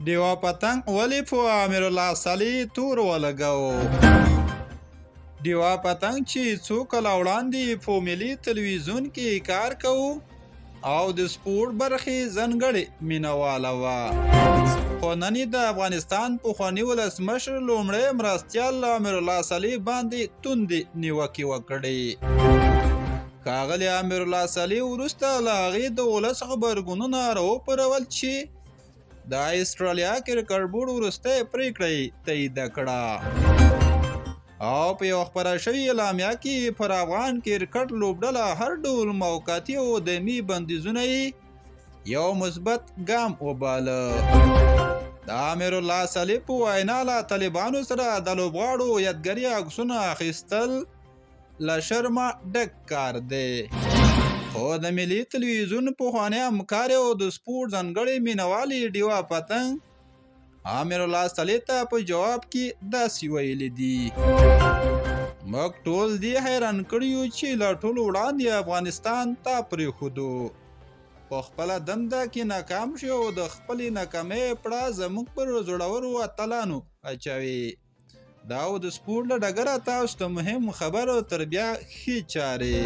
ډیوه پتنګ ولې په امیرالله صالح تور ولګاو؟ ډیوه پتنګ چې څو کاله وړاندې په ملي تلویزیون کې کار کوو او د سپورټ برخې ځانګړې مینهواله وه، خو نن یې د افغانستان پخواني ولسمشر لومړی مرستیال امیرالله صالح باندې توندې نیوکې وکړې. ښاغلي امیرالله صالح وروسته له هغې د ولس غبرګونونه راوپارول چې د اسټرالیا کرکټ بورډ وروستۍ پرېکړه یې تایید کړه او په یوه خپره شوې اعلامیه کې پر افغان کرکټ لوبډله هر ډول موقتي او دایمي بندیزونه یې یو مثبت ګام وباله. د امیرالله صالح په وینا، له طالبانو سره د لوبغاړو یادګاري عکسونه اخیستل له شرمه ډک کار دی. خو د ملي تلویزیون پخوانی همکار او د سپورټ ځانګړې مینوالې ډیوه پتنګ امیرالله صالح ته په جواب کې داسې ویلي دي: موږ ټول دې حیران کړي یو چې له ټولو وړاندې افغانستان ته پرېښودو، په خپله دنده کې ناکام شو او د خپلې ناکامۍ پړه زموږ پر زړورو اتلانو اچوي. دا و د سپورټ له ډګره تاسو ته مهم خبر. تر بیا، ښې چارې.